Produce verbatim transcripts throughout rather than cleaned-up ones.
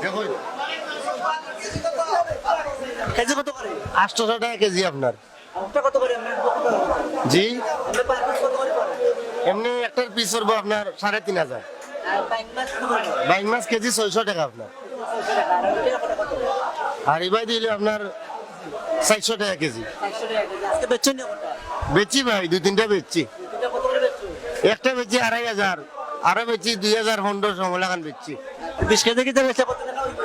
দেখুন, কেজি কত করে? আটশোশো টাকা কেজি আপনার। আপনার কত করে? আপনার কত করে? জি। আপনার per piece কত করে পড়ে? এমনি একটার পিস পড়বো আপনার সাড়ে তিন হাজার। আর বাইং মাছ কত করে পড়ে? বাইং মাছ কেজি ছয়শো টাকা আপনার। ছয়শো টাকা। আর ওইটা কত করে? আর ইবাই দিলে আপনার চারশো টাকা কেজি। চারশো টাকা কেজি। আজকে বেচছেন না কোনটা? বেচছি ভাই, দুই তিনটা বেচছি। দুই তিনটা কত করে বেচছেন? একটা বেচছি আড়াই হাজার, আরো বেচছি দুই হাজার পনেরোশো, সমলাখান বেচছি। বিশ কেজি কিতা বেচলে কত টাকা অইবো?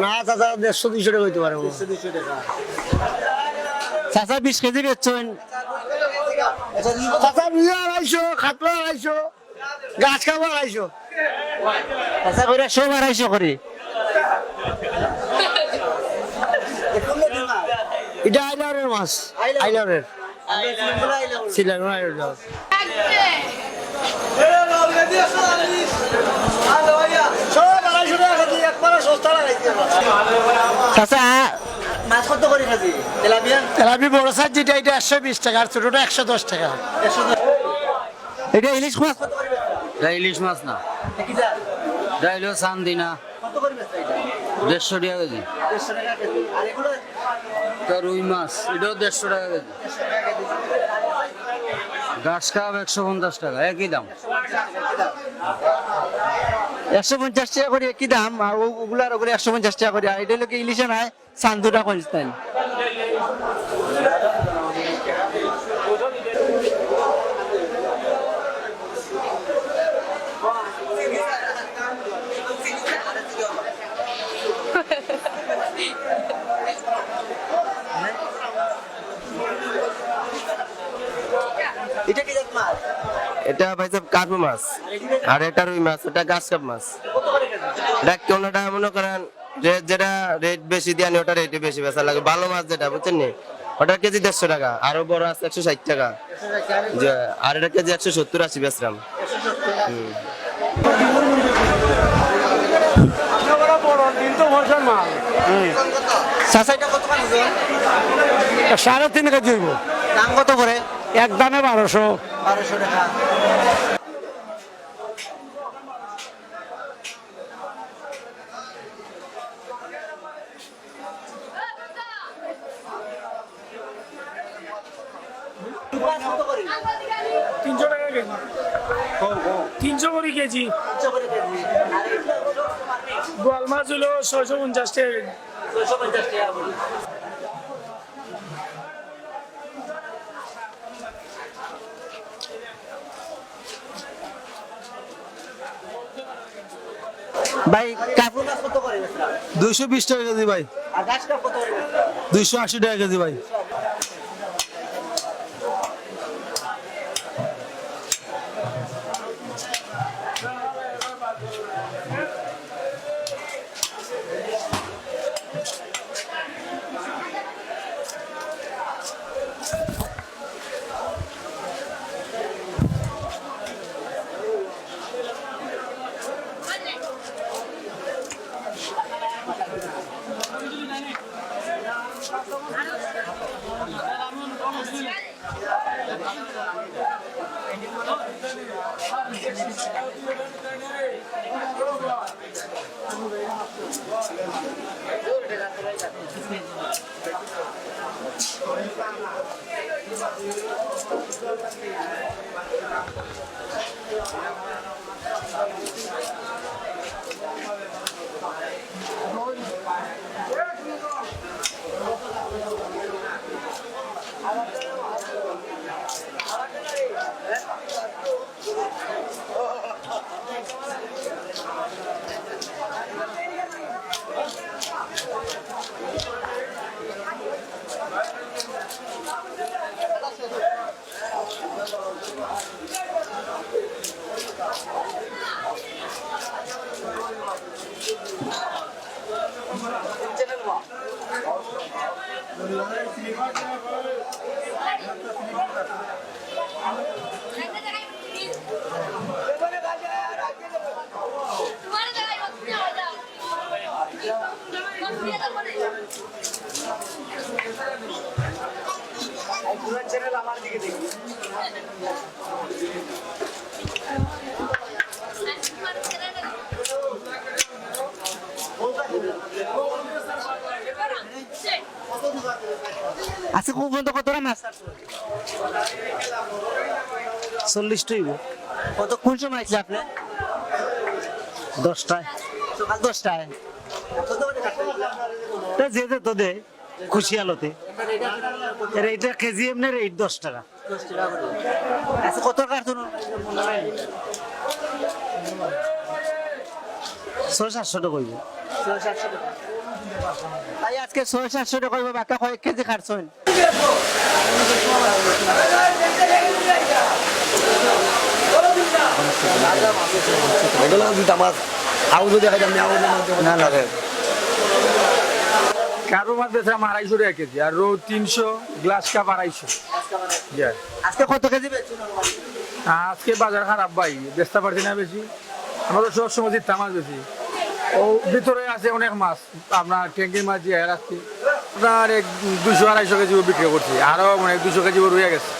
না চাচা, দেড়শো দুইশো টাকা অইতো পারে। দেড়শো দুইশো টাকা। চাচা, বিশ কেজি বেচছইন? চাচা, রুই আড়াইশো, কাতলা আড়াইশো, গাছ কাপ আড়াইশো। চাচা, কইরা সব আড়াইশো করি। ইটা আইলারের মাছ, আইলারের। সিলেট মাছ। সব আড়াইশো টাকা কেজি, একবারে সস্তা লাগাইছে। চাচা, মাছ কত করে কেজি? তেলাপিয়া? তেলাপি বড় সাইজ যেটা, এটা একশো বিশ টাকা, আর ছোটটা একশো দশ টাকা। একশো দশ। এটা ইলিশ মাছ কত করে বেচা? এটা ইলিশ মাছ না। এটা কি জাত? এটা হইলো চান্দিনা। কত করে বেচা এটা? দেড়শো টাকা কেজি। দেড়শো টাকা কেজি। আর এগুলো? এটা রুই মাছ, এটাও দেড়শো টাকা কেজি। গাছ কাপ একশো পঞ্চাশ টাকা, একই দাম। একশো পঞ্চাশ টাকা করি একই দাম, আর ও-, ওগুলার ওগুলো একশো পঞ্চাশ টাকা করি। আর এটা হলো কি ইলিশে নাই, চান্দুটা কইস তাই। এটা কি জাত মাছ? এটা ভাই সাহেব কার্প মাছ, আর এটা রুই মাছ, এটা গাছ কাপ মাছ। কত করে কেজি? এটা কোনোটা মনে করেন রেট, যেটা রেট বেশি দিয়ে আনি, ওটা রেটে বেশি বেচা লাগে। ভালো মাছ যেটা, বুঝছেন নি, ওটার কেজি দেড়শো টাকা, আরো বড় আছে একশো ষাট টাকা। যে, আর এটা কেজি একশো সত্তর আশি বেচলাম। হুম। চাচা, এটা কত করে ওজন? সাড়ে তিন কেজি হইব। দাম কত করে? এক দামে বারোশো। বারোশো টাকা। তিনশো টাকা কেজি। তিনশো করে কেজি। বোয়াল মাছ হইলো ছয়শো পঞ্চাশ টাকা কেজি। ভাই, কার্প মাছ কত করে বেচরা? দুইশো বিশ টাকা কেজি ভাই। আর গাছ কাপ কত করে বেচরা? দুইশো আশি টাকা কেজি ভাই। এখন পর্যন্ত কতটা মাছ ছাড়ছো? চল্লিশটা অইবো। কত, কোন সময় আইছলা আপনি? দশটায়। সকাল দশটায়। কত করে কাটতে? তা যে যে তো দে, খুশি আলোতে। এর এইটা কেজি এমনি রেট দশ টাকা। দশ টাকা করে। আচ্ছা, কত কার্টন? ছয় সাতশো টাকা অইবো। ছয় সাতশো টাকা। তাই আজকে ছয় সাতশো টাকা অইবো, বাক্কা কয়েক কেজি কাটছইন। এগুলো দুইটা মাছ। আউজ দেখাইতাম না, আউজ মাছ না, না। কারো মাছ বেচা আমার আড়াইশো টাকা কেজি, আর রো তিনশো, গ্লাস কাপ আড়াইশো। জি। আজকে কত কেজি বেচছেন? আজকে বাজার খারাপ ভাই, বেচতে পারছি না বেশি। আমরা তো সব সময় জিততাম মাছ বেশি। ও ভিতরে আছে অনেক মাছ, আপনার ট্যাঙ্কির মাছ দিয়ে রাখছি। আপনার এক দুশো আড়াইশো কেজি বিক্রি করছি, আরো মানে দুশো কেজি রয়ে গেছে।